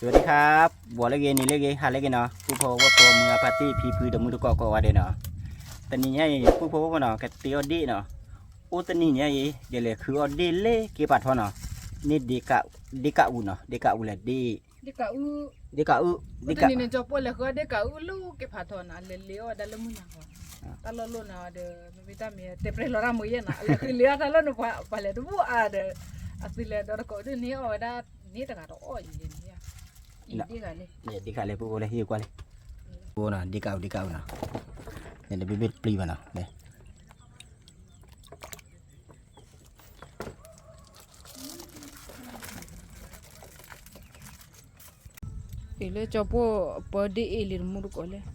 สวัสดีครับ ဂီၤလၢအဂ့ၤ နံၤလၢအဂ့ၤ ဟါလၢအဂ့ၤနီၤ ပုၢ်ဖိဝဲၢ်ဖိ မုၢ်ဂၤဖါတံၢ် ဖံဖု ဒီးမုၢ်တကိးကိးဂၤဒဲးနီၤ, တနံၤညါအံၤ ပုၢ်ဖိဝဲၢ်ဖိနီၤ ကတ့အီၣ်ဒ့ၣ်နီၤ, အိၣ်တနံၤညါအံၤ ယလဲၤဃုအီၣ်ဒ့ၣ်လၢက့ၤပာ်ထီနီၤ, န့ၢ်ဒ့ကးအူနီၤ, ဒ့ကးအူလဲၣ် ဒ့ၣ် ဒ့ကးအူ, အိၣ်တနံၤန့ၣ် ကၠီပိၢ်လဲၤဃုအီၣ်ဒ့ၣ်ကးအူလၢက့ၤပာ်ထီနီၤ, အလဲၤလဲၤအီၣ်ဝဲဒၣ်လၢမုၢ်နၤဃီ, တၢ်လီၢ်လီၢ်နၤဒီး မ့မ့ၢ်တၢ်မ့ၢ်တဲပြဲလီၤတၢ်မ့ၢ်ယဲနီၤ, အလဲၤဃုလဲၤအီၣ်တၢ်လီၢ်န့ၣ် ပှၤလဲၤတဘူၣ်အါဒီး အသုလဲၤဒီးတကိးဒ်န့ၣ်အီၣ်ဝဲဒၣ် န့ၢ်တဂၤတအီၣ်ယဲန့ၣ်, ဒ့ကးလဲၣ်, ဒ့ကးလဲၣ် ပုၢ်ဖိလဲၣ် ဟံၣ်ကွၢ်လဲၣ်, ဒ့ကးအူ ဒ့ကးအူနီၤ, လဲၤတဘ့ၣ်ဘ့ၣ်တပျံၤဘၣ်နီၤ, လဲၤ အ့ၣ်လၢကၠီပိၢ်ပၢဒ့ၣ်အ့ၣ်လံတမူတကိးလဲၣ်,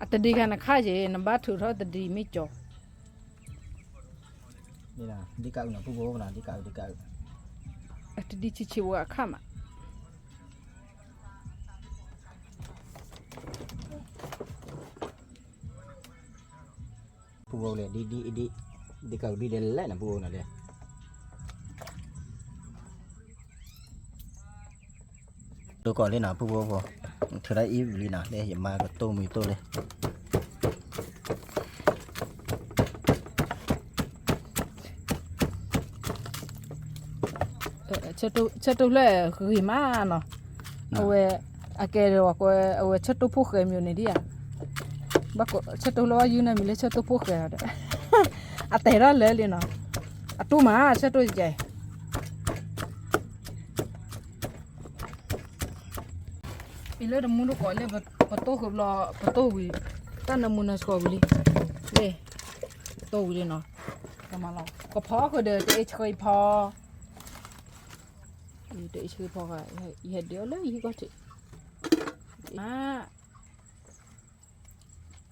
အတဒံခါနခါယဲၢ် နဘၣ်ထုးထီၣ်တဒံမ့ၢ်ကၠီ, ဒ့ကးအူနီၤ ပုၢ်ဖိနီၤ ဒ့ကးအူ ဒ့ကးအူ, အတဒံဆံးဆံးဝဲအခါမး ပုၢ်ဖိလဲၣ် ဒ်ဒ်ဒ်, ဒ့ကးအူဒ်ဒဲးလဲၣ်နီၤ ပုၢ်ဖိနီၤလဲၣ်, ဒိကိးလံနီၤ ပုၢ်ဖိဖိ, ထုးထီၣ်အံၤဝံၤလံနီၤ လၢယမါကတိၢ်မံၤတိၢ်လံ ဆၢတိၢ်ဖျၢၣ်ဂ့ၤမးနီၤ, အဝဲ အကဲဒီး အဝဲဆၢတိၢ်ဖိၣ်ဃဲမ့ၢ်န့ၣ်ဒ်ဧါ, ဆၢတိၢ်လၢဘၣ်ယုၢ်န့ၣ်မံၤလၢဆၢတိၢ်ဖိၣ်ဃဲဒီး, အတဲထီၣ်လၢလံနီၤ, အတူၢ်မးဆၢတိၢ်ကဲ အံၤလၢတမူတကိးလၢ ပတိၢ်ဃုာ်ဘျီ ပတိၢ်ဝံၤ တၢ်နၢမူနၢဆှီဝံၤလံ, လၢ ပတိၢ်ဝံၤလံနီၤ, ကဖီအီၣ်ဃုာ်ဒီးတအ့ၣ်ဆှံဖီ, တအ့ၣ်ဆှံဖီ, ယဟဲဒုးအီၣ်လၢယဟံၣ်ကီၢ်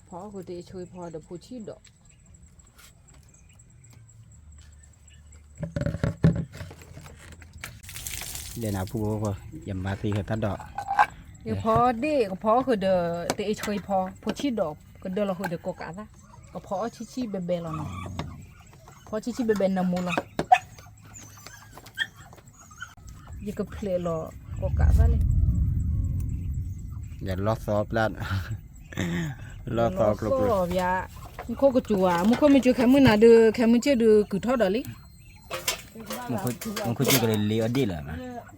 ထံး, ဖီအီၣ်ဃုာ်တအ့ၣ်ဆှံဖီဒီးဖိဆံၣ်ဒီး ဒဲနၤဖူဖိ ယမၤသံဃုာ်တၢ်ဒီး ယဖီဒ့ၣ် ကဖီအီၣ်ဃုာ်ဒီး တအ့ၣ်ဆှံဖီ ဖိဆံၣ်ဒီး ကဒၢလီၤဃုာ်ဒီးကိးကးသၣ်, ကဖီအီၣ်ဆံၣ်ဆံၣ်ဘဲဘဲလီၤနီၤ, ဖီဆံၣ်ဆံၣ်ဘဲဘဲနၢမူလီၤ. ယကဖျဲးလီၤ ကိးကးသၣ်လံ, လီၤသီပျၢ်, လီၤသီကျိၤကျိၤ, မူခိၣ်ကစူၤဧါ, မူခိၣ်မ့ၢ်စူၤ ခဲမုၢ်နၤဒုး ခဲမုၢ်ဆ့ၣ်ဒုးကုာ်ထီၣ်ဒီးလံ, မူခိၣ်ဆ့ၣ်ကလဲၤလ့အီၣ်ဒ့ၣ်လၢၤဘၣ် ဒီး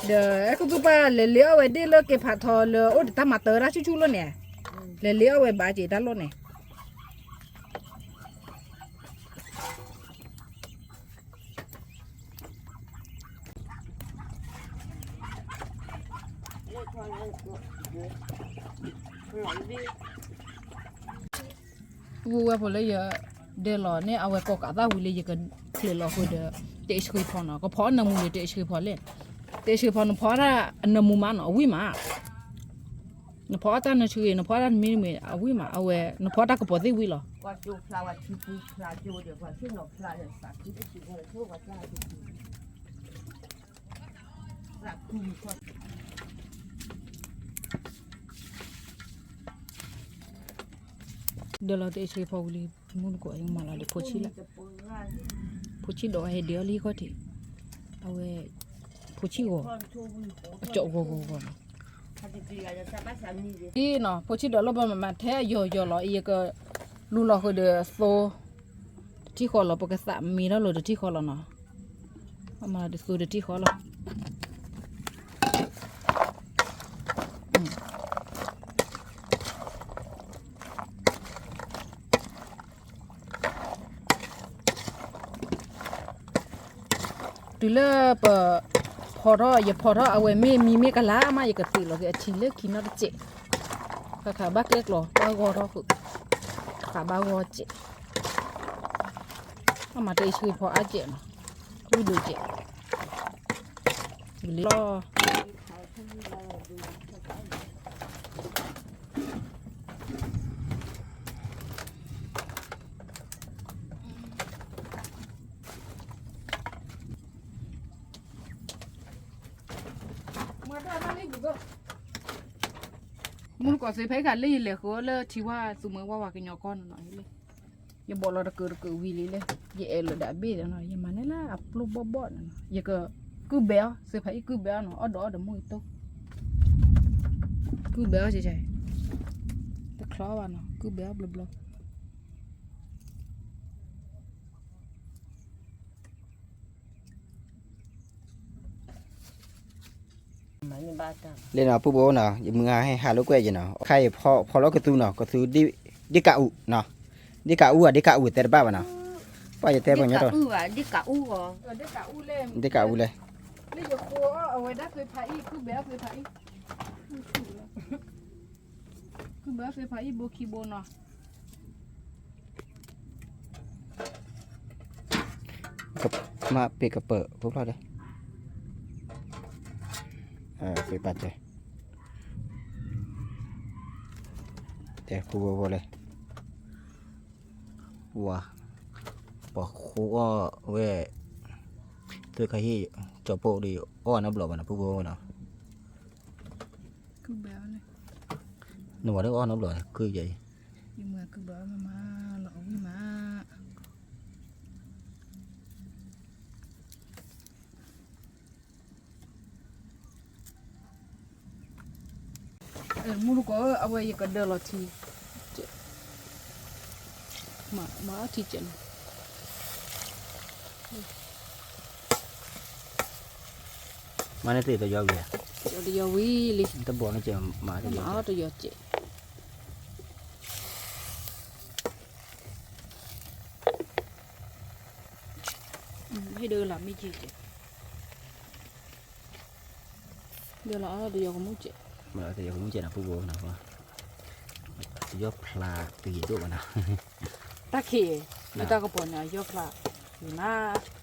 အဲၣ်ကူသူၣ်ပၢ်လဲၤလ့အီၣ်ဝဲဒ့ၣ်လၢက့ၤဖးထီလၢ အိၣ်ဒီးတၢ်မၤတၢ်ဝဲဒၣ်ဆူၣ်ဆူၣ်လီၤန့ၣ်, လဲၤလ့အီၣ်ဝဲဘၣ်က့ၤတၢ်လီၢ်န့ၣ် ဝဲဖိလၢယဒဲလီၤန့ၣ် အဝဲကိးကးသၣ်ဝံၤလၢယကဖျဲးလီၤဃုာ်ဒီး တအ့ၣ်ဆှံဖီနီၤ, ကဖီအီၣ်နၢမူလၢတအ့ၣ်ဆှံဖီလဲၣ်, တအ့ၣ်ဆှံဖီနဖီတၢ်အနၢမူမးနီၤ အဝံၣ်မး, နဖီအီၣ်တၢ်နၢဆှံ နဖီအီၣ်တၢ်တမံၤတမံၤ အဝံၣ်မး, အဝဲနဖီအီၣ်တၢ်ကပီၤသ့ၣ်ဝံၣ်လီၤ. ဒၢလီၤတအ့ၣ်ဆှံဖီဝံၤလံ မုၢ်နကိးအံၤမၤလီၤဒီးဖိဆံၣ်လၢ, ဖိဆံၣ်ဒီးအဟဲဒုးအီၣ်လံခီၣ်ထံး, အဝဲ ဖိဆံၣ်ဂီၤ, အကၠီဂီၤဂီၤဂီၤနီၤ, အံၤနီၤ ဖိဆံၣ်ဒီးလီၤဘၣ်မးမးထဲအယီၤယီၤလီၤ အံၤယက လူလီၤဃုာ်ဒီးသိ တထံၣ်ဃီလီၤ ပကသးမံထီၣ်လိာ်တထံၣ်ဃီလီၤနီၤ, အမၤဒီးသိတထံၣ်ဃီလီၤ. တုၤလၢပ ဖီထီၣ် ယဖီထီၣ်အဝဲမ့ၢ်မံမ့ၢ်ကလါမး ယကတ့ၢ်လီၤက့ၤအထံလၢခံနီတစဲး, ဃၣ်ဃၣ်ဘၣ်ကျဲကျီ ဘၣ်ဂီၢ်ထီၣ်ဃုာ်, ဃၣ်ဘၣ်ဂီၢ်စဲး, အမၤတအ့ၣ်ဆှံဖီအါစဲးနီၤ, ဝံၣ်ဒိၣ်စဲး, လီၤ မုၢ်နကိးစ့ဖဲခါလၢယလဲၤဃုလၢထံဝါသူမွဲဝါဝါကညီကီၢ်န့ၣ်နီၤ, ယဘီၣ်လီၤတကုာ်တကုာ်ဝံၤလံလၢ ယအဲၣ်လီၤဒၣ်ဘ့ၣ်ဒီးနီၤ ယမၤန့ၢ်လၢအပျိၢ်ဘီၣ်ဘီၣ်န့ၣ်နီၤ ယက ကုၢ်ဘဲအီၤ သုးဖးအံၣ်ကုၢ်ဘဲအီၤနီၤ အီၣ်ဒီးအီၣ်ဒီးမိၢ်အံၤတိၢ် ကုၢ်ဘဲအီၤကဲကဲ တချီဘၣ်နီၤ ကုၢ်ဘဲအီၤဘျီဘျီ လၢနီၤ ပုၢ်ဖိနီၤ ယမုၢ်ဂၤဟဲဟးလိာ်ကွဲယနီၤ ခါအံၤဖီလီၤကသူနီၤ ကသူ ဒ့ၣ်ကးအူနီၤ ဒ့ၣ်ကးအူဧါ ဒ့ၣ်ကးအူတဲတဘၣ်ဘၣ်နီၤ ပှၤယတဲပှၤညီတၢ် ဒ့ၣ်ကးအူလဲၣ် လၢယဃိအီၣ်အဝဲဒၣ်သုးဖးအံၣ် ကုၢ်ဘဲအီၤသုးဖးအံၣ် ကုၢ်ဘဲအီၤသုးဖးအံၣ်ဘိခံဘိနီၤ မ့ၢ်ပ့ၤကပၢၤဖိဖျီၣ်ဒီး ပ့ၤပာ်စၢၤ တဲဖိဖိလဲၣ် ဝါ ပှၤဃိအီၣ်ဝဲ သုးခါဟံၣ် ကၠီၤပိၣ်ဒီး အီၣ်နီတဘျီဘၣ်နီၤ ပုၢ်ဖိနီၤ နဝၤဒၣ်အီၣ်နီတဘျီ ကုၢ်ယဲအံၤ ယမၤကုၢ်ဘၣ်မးမး လီၤအဝံၣ်မး မူတကိး အဝဲယကဒၢလီၤထံ မၤထံကဲးန့ၣ် မၤန့ၢ်သ့ၣ်တယီဝံၤဧါ တယီဝံၤလံ တဘီန့ၣ်ကဲး မၤတယီကဲး ဟ့ၣ်ဒၢလီၤမ့ၢ်ကဲး ဒၢလီၤအီၣ်တယီကမူၣ်ကဲး တယီကမူၣ်ကဲးနီၤ ပုၢ်ဖိနီၤ တယီဖျါတဂ့ၤဒိၣ်ဘၣ်နီၤ တၢ်ခံး လၢတၢ်ကပီၤန့ၣ် ယီၢ်ဖျါ မံၤမး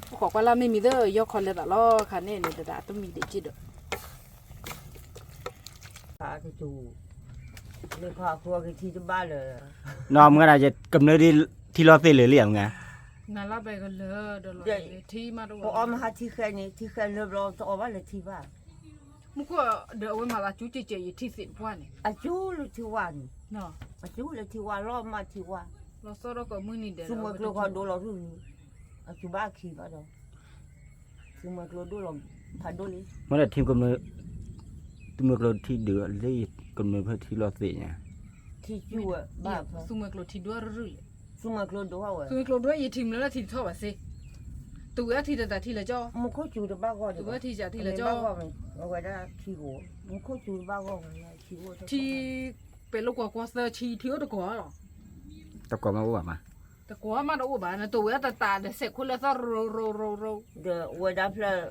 အိၣ်ခိးကွၢ်လၢ်မ့ၢ်မံၤသၢ ယီၢ်ခီလဲၤသးလီၤ ခါန့ၣ်န့ၣ် တဒၣ်တမံၤဒံးက့ၢ်ဒီး မ့ၢ်ခီအဃိကထံတဘၣ်လၢ နီၤ မုၢ်ဂၤဒၣ် ကမျၢၢ်ဒ်ထံလီၤသ့ၣ်လၢာ်လံဧါ မုၢ်ဂၤ နလၢဘဲကလၢာ်ဒီးလီၤ ထံမးတအိၣ် ပအီၣ်မဟါထံဃဲန့ၣ် ထံဃဲလၢဘျီ တအီၣ်ဘၣ်လၢထံဘၣ် မူခိၣ်ဒီးအဝဲမၤသးကၠူကဲးကဲး ယထံသ့ၣ်တပှၢ်န့ၣ် အကၠူလၢထံဝါန့ၣ် အကၠူလၢထံဝါ လီၤမးထံဝါ လီၤဆီဒီးကမုၢ်နံၤဒဲး အကၠူမွဲကျိခီဒိလီၤရူၢ်ရူၢ် အကၠူဘၣ်ခံဘၣ်ဒီး သူမွဲကျိဒိၣ်လီၤ ဖးဒိၣ်လံ မ့ၢ်ဒီးထံကမျၢၢ် သူမွဲကျိထံဒုးလၢ ကမျၢၢ်ဖဲထံလီၤသ့ၣ်ညါ ထံကၠူဝဲဘၣ်ဖဲ သူမွဲကျိထံဒိၣ်ရူၢ်ရူၢ်လံ သူမွဲကျိဒိၣ်ဝဲ သူမွဲကျိဒိၣ် ယထံမျၢၢ်လၢထံတထီၣ်ဘၣ်စ့ တဝံၤအထံတတၢ်ထံလၢကၠီ မူခိၣ်ကၠူတဘၣ်ဂီၢ်ဒီး ထံတထီၣ်ဘၣ်စ့ အဝဲဒၣ်ထံဂိၢ် မူခိၣ်ကၠူတဘၣ်ဂီၢ်ဝဲ ထံဂိၢ် ထံ ပဲၤလိာ်ကွီၤကွီၤသၢဆံထံအိၣ်တကီၢ်လီၤ တကီၢ်မးအိၣ်ဘၣ်မး တကီၢ်မးတအိၣ်ဘၣ် နတဝံၤအတတၢ်ဒီးစဲးခိၣ်လၢသီရိရိရိရိ ဒီးဝဲဒၣ်ဖျၢၣ်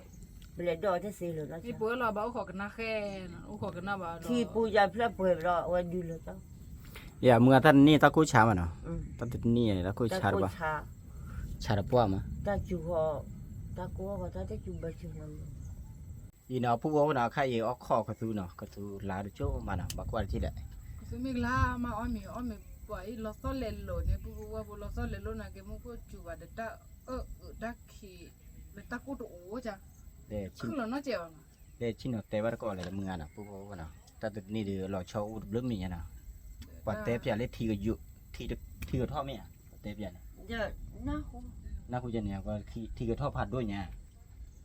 ပလဲၤဒိးတသ့လၢၤ မ့ၢ်ပှဲၤလီၤဘၣ်အိၣ်ခိးကနၣ်ဃဲ အိၣ်ခိးကနၣ်ဘၣ်ဒီး ထံပူၤယၤဖျၢၣ်ပှဲၤဒီးအဝဲဒုးလၢၤ ယမုၢ်ဂၤတၢ်တနံၣ်တၢ်ကိၢ်ဆါမးနီၤ တၢ်တနံၣ်တၢ်ကိၢ်ဆါတပှၢ် ဆါတပှၢ်မး တၢ်စူၤဃီ တၢ်ကိၢ်ဃီတၢ်တစူၤဘၣ်စူၤမး အံၤနီၤ ပုၢ်ဖိနီၤ ခါအံၤအီၣ်ခိးကသူနီၤ ကသူလါတကၠိၢ်မးနီၤ ဘၣ်ကွၢ်တထံၣ်လဲၣ် ကသူမ့ၢ်ကလါမးအီၣ်မ့ၤအီၣ်မ့ၤပှၤအံၤလီၤသီၣ်လဲၤလိာ်န့ၣ် ပုၢ်ဖိဝဲၢ်ဖိလီၤသီၣ်လဲၤလိာ်နာ်က့ မူခိၣ်စူၤဘၣ်ဒီးတၢ်အၢၣ်အုးတၢ်ခံး လၢတၢ်ကိၢ်တအိၣ်ဝဲက ခုၣ်လီၤနီၢ်ကဲးဘၣ်နီၤ လဲၤဆ့ၣ်နီၤတဲဘၣ်တကိးလဲၣ် မုၢ်ဂၤနီၤ ပုၢ်ဖိနီၤ တၢ်တနံၣ်ဒုးလီၤဆီအိၣ်တဘျုးမံၤညါနီၤ ပှၤတဲပၠးလၢထံကယိာ် ထံကထီၣ်မ့ၢ်ဧါ ပှၤတဲပၠးန့ၣ် နၢ်ဟူန့ၣ် ထံကထီၣ်ဖးဒိၣ်ညါ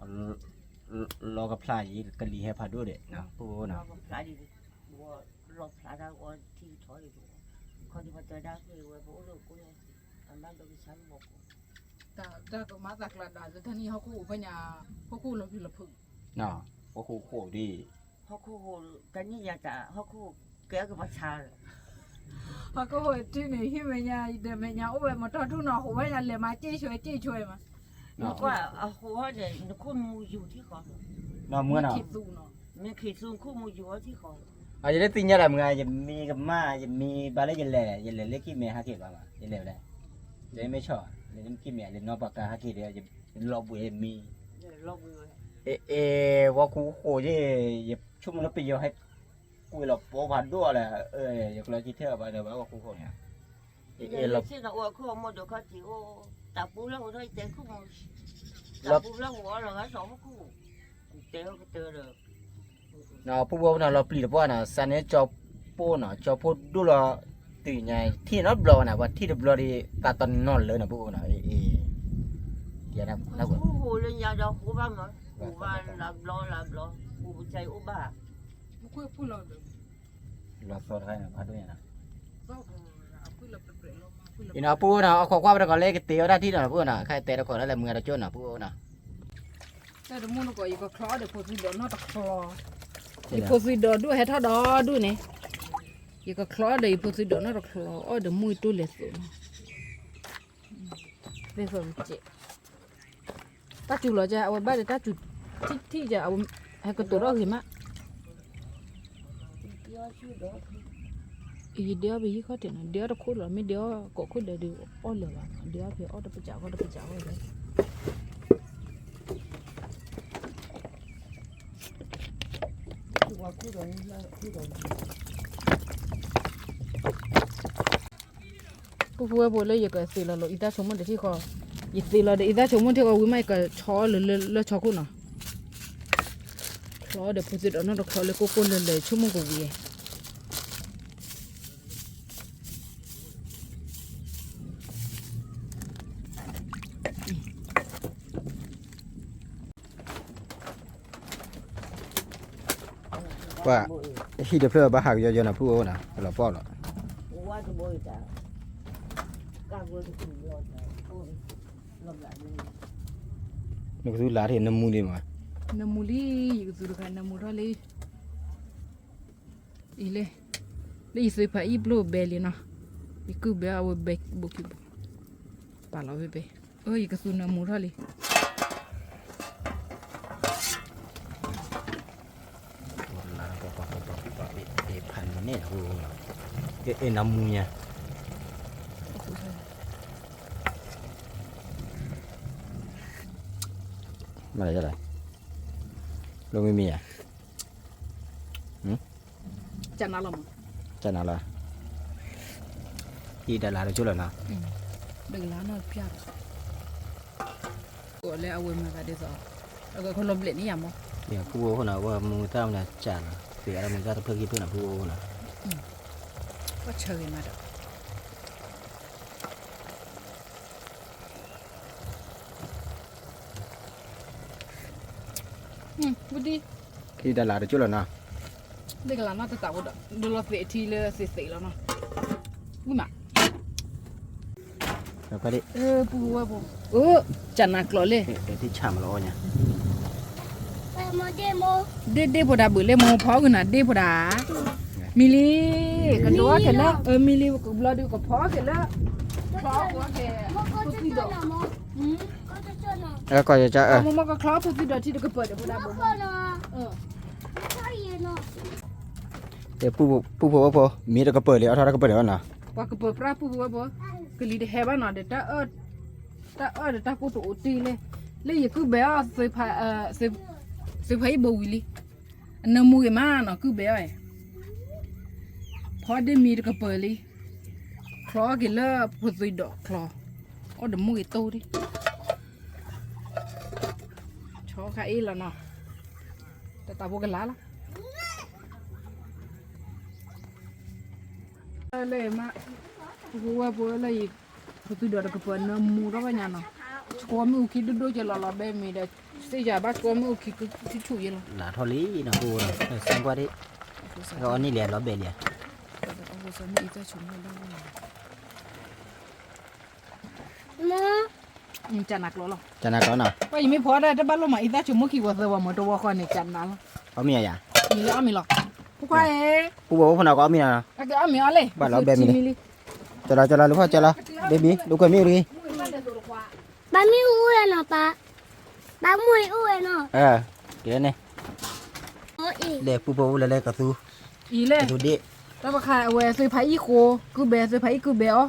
လီၤကဖျါယံၤ ကလံၤဟဲဖးဒိၣ်ဒီး ပုၢ်ဖိနီၤ လီၤဖျါတၢ်အီထံကထီၣ်အံၤ ခီဒံးပှၤတဲဒၣ်ဖဲဝဲပအိၣ်လၢကိၢ်လီၤ အမ့ၢ်ဒိးကဆါလၢဘီၣ်ကိၢ် တၢ်ကမၤသးကျါဒၣ်လၢတၢ်နံၣ်ဟီၣ်ခိၣ်အိၣ်ဖဲညါ ဟီၣ်ခိၣ်လီၤဖုးလီၤဖုး ဟီၣ်ခိၣ်ဃိးဒ် ဟီၣ်ခိၣ်ဃိး တၢ်နံၣ်ညါတၢ် ဟီၣ်ခိၣ်ကဲကမၤဆါ ဟီၣ်ခိၣ်ဃိးထံန့ၣ် ဟံၣ်မဲာ်ညါ ယဒၢးမဲာ်ညါအိၣ်ဝဲမတီၢ်ထူၣ်နီၤ ဟိးဝဲညါလဲၤမၤက့ၢ်ဆွဲက့ၢ်ဆွဲမး နကွၢ်အဟိးဟီၣ်န့ၣ် နခိၣ်မူယူၤထံၣ်ဃီ မ့ၢ်ခံသူနီၤ မ့ၢ်ခံသူနခိၣ်မူယူၤအီထံၣ်ဃီ အယလၢသ့ၣ်ညါဒၣ်မုၢ်ဂၤ ယမံကမၣ် ယမံဘၣ်လၢယလဲၤ ယလဲၤလၢကံၢ်မဲာ်ဟးက့ၤဘၣ်မး ယလဲၤဝဲဒၣ် ယမ့ၢ်ဆီၣ် လၢကံၢ်မဲာ် ယနီၢ်ပှၤကါဟးက့ၤဒီး ယလီၤဘှံးယမံ အဲ ဝီခူဃိးယ့ၣ် ယဆိကမိၣ်လၢပယီၤဟဲကွံာ်လီၤပိာ်ဖးဒိၣ်လဲၣ် ယကျီကံထဲဘၣ်ဒီးဘၣ်ဝီခူဃိးန့ၣ် အဲလီၤဆ့ၣ်နီၤအိၣ်ခိၣ်အမိၢ်ဒိးခီၣ်ထံးအိၣ် တၢ်ပူလၢဟိးထီၣ်ယတဲခိၣ်မူ တၢ်ပူလၢဟိးအီလီၤဂၤစီၤဟီၣ်ခိၣ် တဲအီၤကတၢၢ်ဒီး ပူဖိနီၤ လီၤပျံၤတပှၢ်နီၤ စးန့ၢ်ကၠီဖိနီၤ ကၠီဖိဒိၣ်လီၤ တုၤညါ ထံၣ်နီတဘျီဘၣ်နီၤ ပှၤထံၣ်တဘျီဒီး သးတနီၤလၢနီၤ ပူဖိနီၤ အ့ အ့ ယဲဒၣ် ဟိလၢညါဒီးဟိဘၣ်မး, ဟိဘၣ်လါဘျီလါဘျီ, ဟိပကဲအိၣ်ဘၣ်, လီၤသီတခါန့ၣ် ဖးဒိၣ်ညါနီၤ, အံၤနီၤ ပုၢ်အိၣ်နီၤ အခီၣ်ခွါပတကိးလၢကတ့အီၣ်တၢ်ထံၣ်နီၤ ပုၢ်အိၣ်နီၤ ခါတဲတကိးလၢလဲၤမုာ်အတကၠိနီၤ ပုၢ်အိၣ်နီၤ, တၢ်တမူနကိး ယကချီအီၣ်ဒီးဖိသုဒီးနီၢ်တချီ, ယဖိသုဒီးဒူၣ်ဟဲထီၣ်ဒီးဒူၣ်န့ၣ်, ယကချီအီၣ်ဒီးယဖိသုဒီးနီၢ်တချီ အီၣ်ဒီးမူအတိၢ်လဲၤသိးနီၤ, သ့ၣ်သိးကဲး တၢ်စူၤလီၤကဲ အဝဲဘၣ်ဒီးတၢ်စူၤထံၣ်ထံၣ်ကဲ အဝဲဟဲကတိၤထီၣ်ဂ့ၤမး, ယဒ့အီၣ်ဖဲယံၢ်ခီၣ်ထံးနီၤ ဒ့အီၣ်တခိၣ်လီၤ မ့ၢ်ဒ့အီၣ်ကိးခိၣ်ဒီးဒုးအီၣ်လၢၤဘၣ် ဒ့အီၣ်ဖဲအီၣ်တပစးဃီတပစးဃီလီၤ ပုၢ်ဖိဝဲၢ်ဖိလၢယကသ့လီၤလီၤ အံသၣ်ဆိကမိၣ်တထံၣ်ဃီ, ယသ့လီၤဒီးအံသၣ်ဆိကမိၣ်ထံၣ်ဃီ ဝံၤမးယကဆီလၢလၢဆီခိၣ်နီၤ, ချီဒီးဖိသုဒီးနီၢ်တချီလၢကိၢ်ကိၢ်လၢလၢဆိကမိၣ်ကဝံၤ ပှၤ ဟံၣ်တဖျၢၣ်ဘၣ်ဟးကယီယီနီၤ ဖုအိၣ်နီၤ လီၤပှီၢ်လီၤ, နကသူလါထံၣ်နမူလံမး, နမူလံ, ယကသူတခါနမူထီၣ်လံ, အံၤလၢ လၢယသွ့ဖးအံၣ်ပျိၢ်ဘဲလံနီၤ, ယကုၢ်ဘဲအဝဲဘဲဘိခံဘိ, ပာ်လီၤဝဲဘဲ, အၢ ယကသူနမူထီၣ်လံ ဖးန့ၣ် အ့ၣ်နမူညါ, မၤလဲၣ်, လိမ့မ့ၢ်ဧါ, ကနၤလီၤမး, ကနၤလီၤ, အံၤတလါတကၠိၢ်လီၤနီၤ, တကလါနီၢ်ဖျါ, ကိးလၢအဝဲမၤသးဒ်သိး, အကခီလီၤဘျဲၣ်န့ၣ်ယၤမး, ဖုဖိဖိနီၤ အဝဲမူသၣ်မနၤကၢ်လီၤ သ့အါထီၣ်မူသၣ်တဖျၢၣ်ခံဖျၢၣ်နီၤ ဖုဖိဖိနီၤ, ကဆၢဂ့ၤမးဒီး ဝံၤဒံ, ခံတလါတကၠိၢ်လီၤနီၤ, လ့ကလါနီၢ်တသးဖိဒီး ဒုးလီၤသ့ၣ်အထံလၢသ့ၣ်သ့ၣ်လီၤနီၤ, ဝံၤမး, ပူဝဲဖိ, အၢ ကနၤကျိးလံ, ဒ့ဒ့ ဒ့ဖိဒၣ်ဘုးလံ မိၢ်ဖီဂုာ်နၤဒ့ဖိဒၣ်, မံလံ, ကဒိးအီၣ်က့ၤလၢ အၢ မံလံ ကဘျီဒုးကဖီအီၣ်က့ၤလၢ, ဖီအီၣ်က့ၤ, မိၢ်မိၢ်ကချီဖိသုဒီးထံတကပၢၢ်ဒီးဖိဒၣ်ဘိ, ပူဖိဖိဖိမ့ၢ်တကပၢၢ်လံ အထီၣ်တကပၢၢ်ဒီးနီၤ, ပှၤကပၢၢ်ပြၢ်ပူဖိဝဲဖိ, ကလံၤတဟဲဘၣ်နီၤဒီး တၢ်အၢၣ်ဒီးတၢ်ကိၢ်တအိၣ်တ့ၢ်လံ, လၢယကုၢ်ဘဲအီၣ် သုးဖးအံၣ်ဘိဝံၤလံ, အနၢမူဂ့ၤမးနီၤ ကုၢ်ဘဲအီၣ်, ဖီဒ့မံတကပၢၢ်လံ, ချီအီၣ်က့ၤလၢဖိသုဒီးချီ, အီၣ်ဒီးမိၢ်ဂ့ၤတိၢ်ဒံး, ဆီခါအ့ၣ်လီၤနီၤ, တၢ်တၢ်ဖိကလါလီၤ လၢမး, ပူဖိဝဲဖိလၢယံၤ, ဖိသုဒီးတကပၢၢ်နၢမူထီၣ်ဘၣ်ညါနီၤ, ဆှီမ့ၣ်အူခံဒိၣ်ဒိၣ်ကလီၤလီၤဘဲမ့ၢ်ဒီး, စ့ယၤဘၣ်ဆှီမ့ၣ်အူခံဆူၣ်ဆူၣ်ယဲလီၤ, လါထီၣ်လံနီၤ ပူဖိဒီး စၢကွၢ်ဒံး, အီၣ်န့ၢ်လံလီၤဘဲလံဧါ ကနၤကျိးလီၤ, ကနၤကျိးနီၤ, ပှၤယမ့ၢ်ဖီတၢ်တဘၣ်လိၣ်မး အံသၣ်ဆိမိၣ်ခံဝီၤသၢဝီၤမး တဝီဃီန့ၣ် ကနၤလီၤ, အီၣ်မ့ၢ်ယၤ, မ့ၢ်လၢအီၣ်မ့ၢ်လီၤ, ပူၤကွၢ်, ပူဖိဖိနီၤ ကအီၣ်မ့ၢ်နီၤ, အကအီၣ်မ့ၢ်အီၣ်လံ, ဘၣ်လီၤဘဲမ့ၢ်လံ, ကၠီလီၤ ကၠီလီၤ လူၤဖီၣ်ကၠီလီၤ, ဘဲဘံ လူၤခွဲးမ့ၣ်အူတဂ့ၤ, ဘၣ်မ့ၣ်အူအိၣ်ဝဲနီၤပၢ်, ဘၣ်မ့ၣ်အူအိၣ်ဝဲနီၤ, ကဲန့ၣ်, ဒီးပူဖိဖိလၢလဲၤကသူ, အံၤလဲၣ်, ကသူဒ့ၣ်, တၢ်တခါအဝဲသုးဖးအံၣ်ဃိ, ကုၢ်ဘဲ သုးဖးအံၣ်ကုၢ်ဘဲအီၤ,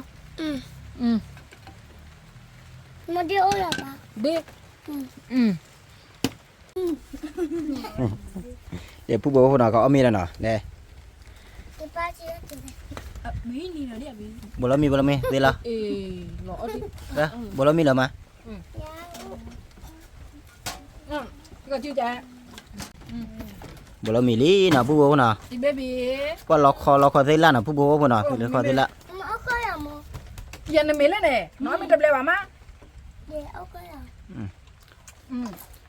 မ့ၢ်ဒ့ၣ်အိၣ်လီၤပၢ်, ဒ့ၣ်, ဒီးပူဖိဖိနီၤ ကအီၣ်မ့ၢ်လီၤနီၤ, လဲၤ, ဘိးလီၤမံ ဘိးလီၤမံ သ့လီၤ, ဘိးလီၤမံလီၤမး, ဘိးလီၤမံလံနီၤ ပူဖိဖိနီၤ, ပှၤလီၤခီလီၤခီသ့လၢ်နီၤ ပူဖိဖိနီၤ လီၤခီသ့လၢ်, ယနမ့ၢ်လၢန့ၣ် နမ့ၢ်တဘျဲဘၣ်မး,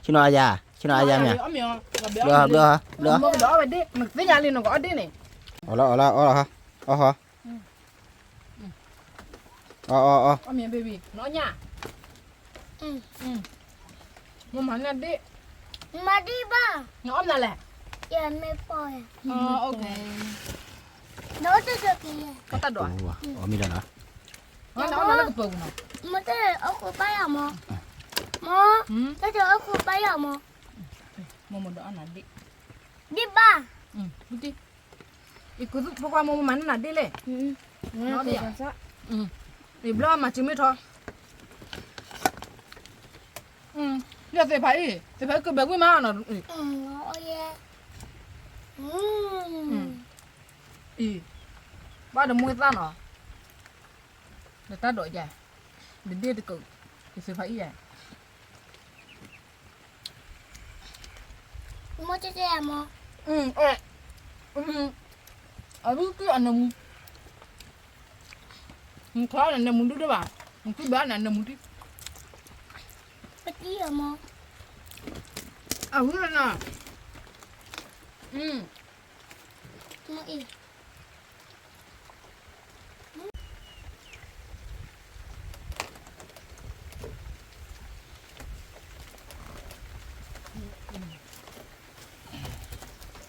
ဆ့ၣ်နီၤအါယၤ, ဆ့ၣ်နီၤအါယၤမ့ၢ်ဧါ, ဘျၢဟီ ဘျၢဟီ, ဘျၢဟီ, နသ့ၣ်ညါလံနကအီၣ်ဒ့ၣ်န့ၣ်, အီၣ်လီၤ အီၣ်လီၤ အီၣ်လီၤ, အီၣ်ဟီ, အီၣ်အီၣ်အီၣ်, မ့ၢ်မၤနၤဒ့ၣ်, မၤဒ့ၣ်ဘၣ်, နအီၣ်မနုၤလဲၣ်, ယမ့ၢ်ပီၢ်, နအီၣ်တၢ်ဒိး, အီၣ်မ့ၢ်လီၤနီၤ, နအီၣ်လၢကပၢၤပူၤနီၤ, မ့ၢ်တၢ်အီၣ်ခိးဘါယၤမး, မ့ၢ်တၢ်အီၣ်ခိးဘါယၤမး, မ့ၢ်မ့ၢ်ဒီးအီၣ်နၤဒ့ၣ်, ဒ့ၣ်ဘၣ်, ယဖိခွါမ့ၢ်မၤနၤဒ့ၣ်လဲၣ်, ယဘျီမၤစၢၤမ့ၢ်ထီ, ယသ့ၣ်ဖးအံၤ, သ့ၣ်ဖးအံၤကဘဲၣ်ဝံၣ်မးနီၤ, အံၤ, ဘၣ်ဒီးမွေးသၣ်နီၤ, ဒီးတၢ်ဒိးယၤ, ဒီးဒ့ၣ်တကိး, ယသ့ၣ်ဖးအံၤယၤ မ့ၢ်တဲတဲမး, အဝံၣ်ကုၢ်အနၢမူ, နချီနနၢမူဒုၣ်ဒိၣ်ဘၣ်, နကုၢ်ဘၣ်နနၢမူတံၢ်, ပတံၢ်အမး, အဝံၣ်လီၤနီၤ,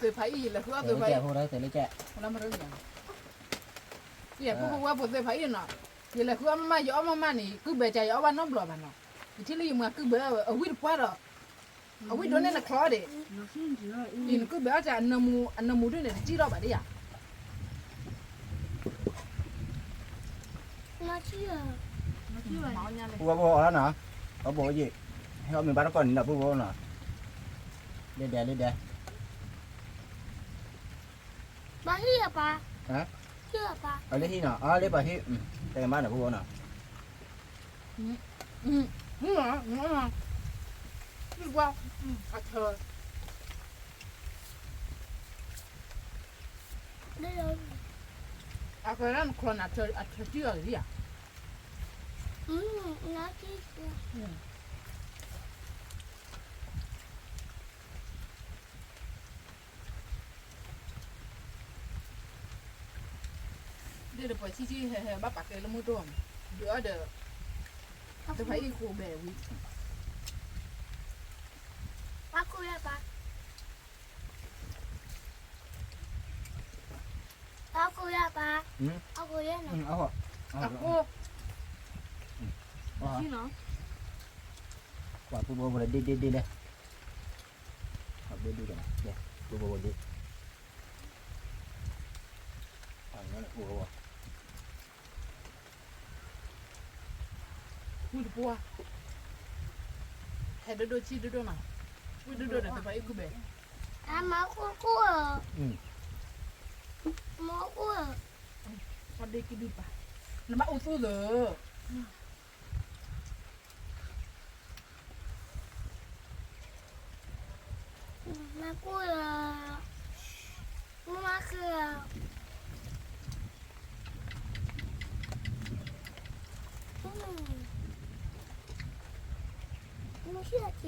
သ့ၣ်ဖးအံၤယလဲၤဃုအီၣ်သ့ၣ်ဖးအံၤ, ယဖိဖိဝဲဖိသ့ၣ်ဖးအံၤနီၤ, ယလဲၤဃုအီၣ်မးမး ယအီၣ်မးမးန့ၣ် ကုၢ်ဘဲကၤယအီၣ်ဘၣ်နီတဘျီဘၣ်နီၤ, ယထံၣ်လၢယမၤကုၢ်ဘဲအဝံၣ်တပှၢ်ဒီး, အဝံၣ်ဒိၣ်န့ၢ်နချီဒံး, အံၤနကုၢ်ဘဲအီၣ်တၢ် အနၢမူဒိၣ်န့ၣ် တစံၣ်ထီၣ်ဘၣ်ဒံးယၤ ပူဝဲဖိအီၤနီၤ, အီၣ်ဘိယံာ်, ဟဲအီၣ်မ့ၢ်ဘၣ်တကီၢ်န့ၣ်ဒီးပူဝဲနီၤ, လၢဒဲးလၢဒဲး, ပှၤဟံၣ်အပၢ်, လၢဟံၣ်နီၤ, အီၣ်လၢပှၤဟံၣ်, တဲမးနီၤပူဝဲနီၤ, အီၣ်, အီၣ်, အကလၢနချီနၤအထၢတံၢ်အီၤဂ့ၤဧါ, ဒ်ဒီးပှၤဆံဆံဟဲဟဲဘၣ်ပာ်ကဲလၢမုၢ်တိၢ်အီၤမး, ဒုးအီၣ်ဒီး, တဖၣ်အံၤဃိဘဲဝံၤ, ပၢ်ခိၣ်ယၢ်ပၢ်, ပၢ်ခိၣ်ယၢ်ပၢ်, ပၢ်ခိၣ်ယၢ်နီၤ, အခိၣ်, ပှၤပူဖိဖိလၢဒ့ဒ့ဒ့လဲၣ်, ပှၤဘိဒ့ဒ့, ပူဖိဖိဒ့, ပှၤ, ဝံၣ်တပှၢ်, ဟဲဒိၣ်ဒိၣ်ဆံၣ်ဒိၣ်ဒိၣ်နီၤ, ဝံၣ်ဒိၣ်ဒိၣ်ဒီးတဖၣ်အံၤကုၢ်ဘဲ, အမၤခိၣ်ခိၣ်ဧၢ, မၤခိၣ်ဧၢ, အီၣ်ဒ့ကံဒုၣ်ပၢ်, နဘၣ်အိၣ်သူၣ်သၢ မၤကိၢ်လီၤ, မၤဃုာ်လီၤ, မၤဃုာ်လီၤက့ၤ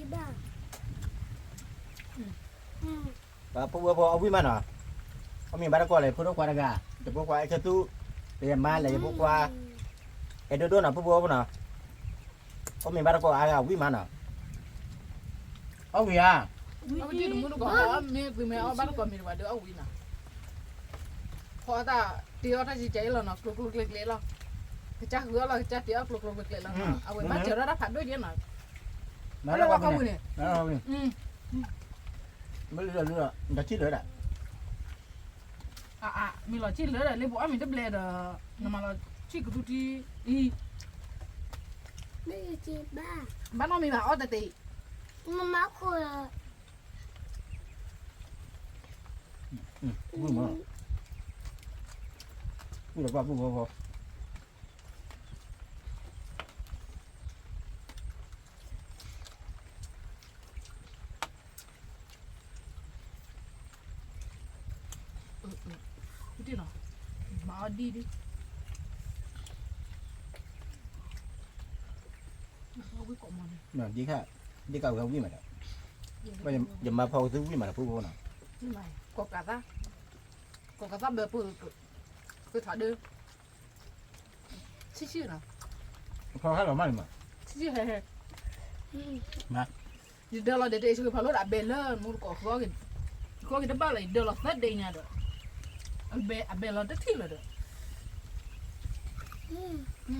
ဘၣ်, ပှၤဖိဝဲဖိအီၣ်ဝံၣ်မးနီၤ, အီၣ်မ့ၢ်ဘၣ်တကီၢ်လဲၣ် ဖိဒိၣ်ခွါတဂၤ, တဖိခွါအဲၣ်ဆၢသူ, ပယမါလဲၣ် ယဖိခွါ, အဲၣ်ဒိၣ်ဒိၣ်နီၤ ဖိဖိဝဲဖိနီၤ, အီၣ်မ့ၢ်ဘၣ်တကီၢ်အါဂၤဝံၣ်မးနီၤ, အီၣ်ဝံၣ်ဧါ, မ့ၢ်သုမ့ၢ်အီၣ်ဘၣ်တကီၢ်မ့ၢ်တဘၣ်ဒီးအီၣ်ဝံၣ်နီၤ, ဖီအသးတ့အီၣ်တၢ်ကကဲအံၤလီၤနီၤ ကျိၤကျိၤကျဲကျဲလီၤ, ကစၢ်ဃုအီၣ်လီၤ ကစၢ်တ့အီၣ်ကျိၤကျိၤကျဲကျဲလီၤနီၤ အဝဲဘၣ်စၢၤထီၣ်တၢ်ဖးဒိၣ်ယဲနီၤ, မ့ၢ်လၢခီပူၤန့ၣ်, မ့ၢ်လၢလၢ ဒီးထံၣ်လၢဒၣ် အါအါ မ့ၢ်လီၤဆံၣ်လၢဒီး လၢပအီၣ်မ့ၢ်တဘျဲဒီး နမၤလီၤဆံၣ်ကသူထံအံၤ, ဘၣ်နီၢ်မံၤဘၣ်အီၣ်တသ့, မမါခိၣ်လီၤ, ဝံၣ်မး, ဝံၣ်လီၤပှၢ်ပူၤဝီဝီ မၤအီၣ်ဒံၣ်ဒံၣ်, ဒ်ခါ, ဒ်ကးဝဲဝံၣ်မးဒီး, ယမၤဖီကသုဝံၣ်မးဒီး ဖိဖိနီၤ, ကိးကးသၣ်, ကိးကးသၣ်ဘၢပှၤ, ပထီၣ်ဒၢ, ဆံးဆံးနီၤ, ဖီခါလီၤမးန့ၣ်မး, ဆံးဆံးဟဲဟဲ, ယဒၢလီၤဒီးတအ့ၣ်ဆူကဖီလိာ်ဒီး အဘဲလၢမူတကိး, ဃီက့ၤတဘၣ်လီၤ, ယဒၢလီၤသၢဒ့ညါဒီး, အဘဲလီၤတထံၣ်လၢၤဒီး အီ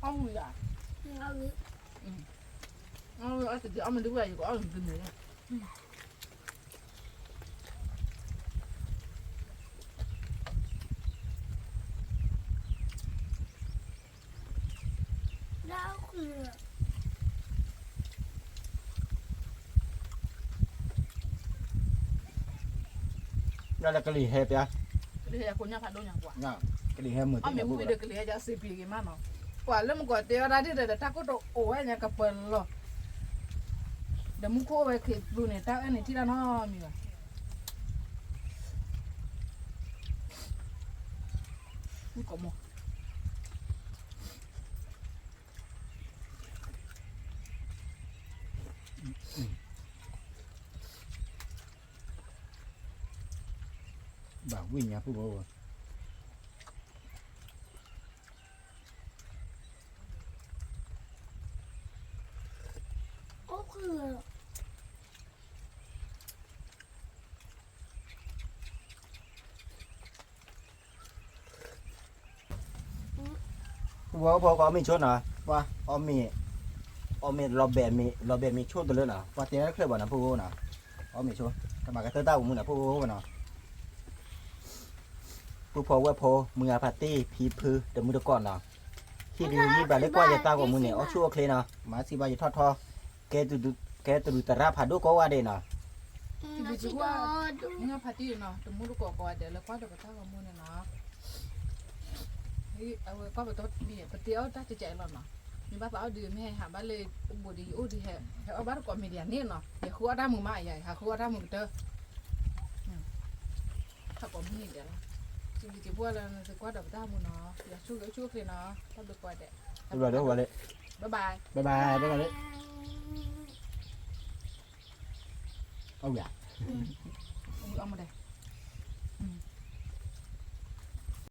ၣ်ဝံၤဧါ, အီၣ်ဝံၤအီၣ်တက့ၢ်, အီၣ်မ့ၢ်ဒုးဝဲယကအီၣ်မ့ၢ်ဒုးန့ၣ်, ကလံၤဟဲပျါ, ကလံၤဟဲညါဖးဒိၣ်ညါပှၤ, ကလံၤဟဲမုာ်အီၣ်မ့ၢ်ဝံၤဒီးကလံၤဟဲယစံးပျံၤက့ၤမးနီၤ, ပှၤလၢမုၢ်ကီၢ်တဲအီၤတၢ်ဒ်ဒီး တၢ်ကိၢ်တအိၣ်ဝဲညါကပၢၤလီၤ, ဒီးမူခိၣ်အိၣ်ဝဲခံးသူန့ၣ် တၢ်အၢန့ၣ်ထံၣ်တၢ်နီတမံၤဘၣ်, မုၢ်ကီၢ်မိၢ် ဘၣ်ဝံၣ်ညါဖုဘိ, ဖုဘိဖိကအီၣ်မ့ၤဆိနီၤ, ပှၤအီၣ်မ့ၤ, အီၣ်မ့ၤလီၤဘဲးမ့ၤ, လီၤဘဲးမ့ၤဆိတလၢနီၤ, ပှၤတဲတၢ်တဖျၢၣ်ဘၣ်နီၤ ဖုဘိနီၤ, အီၣ်မ့ၤဆိ, တမၤကတၢၢ်တၢ်အိၣ်မူနီၤ ဖုဘိနီၤ, ပုၢ်ဖိဝဲၢ်ဖိ မုၢ်ဂၤဖးတံၢ် ဖံဖု တမုၢ်တကိးနီၤ, ဟံၣ်ဒုးယံၢ်ဘၣ်လၢကွၢ်ယတၢ်ဂီၤမူန့ၣ် အိၣ်ဆူၣ်အိၣ်ချ့နီၤ, မၤစံးဘၣ်ယထီၣ်ထီ, ကဲတရူးသရၣ်ဖးဒိၣ်ကိးဂၤဒဲးနီၤ, မုၢ်ဂၤဖးတံၢ်နီၤ တမုၢ်တကိးကိးဂၤဒဲးလၢကွၢ်ဒီးပတၢ်ဂီၤမူန့ၣ်နီၤ, အဝဲကွၢ်ပတီၢ်တမံၤ ပတဲအီၣ်တၢ်ကဲးကဲးလီၤနီၤ, မ့ၢ်ဘၣ်သးအီၣ်ဒုးမ့ၢ်ဟဲဟးဘၣ်လၢအိၣ်ဘူးဒီး ယအိၣ်ဒုးဟဲအီၣ်ဘၣ်တကိးမံၤဒံးန့ၣ်နီၤ, ယဃုအီၣ်တၢ်မုာ်မးယၤ ယဟးဃုအီၣ်တၢ်မုာ်ကတၢၢ်, ထီၣ်ကိးမံၤဒံးလီၤ, စံးဘျုးစံးဖှိၣ်လၢနသုကွၢ်ဒီးပတၢ်ဂီၤမူနီၤ, ယွၤဆိၣ်ဂ့ၤအိၣ်ဆူၣ်အိၣ်ချ့နီၤ, တၢ်ဘျုးကိးဂၤဒဲး, ဘၣ်ဘၣ်, ဘၣ်ဘၣ်, ဘၣ်ဘၣ်လၢ အဝဲ, အမူဒဲး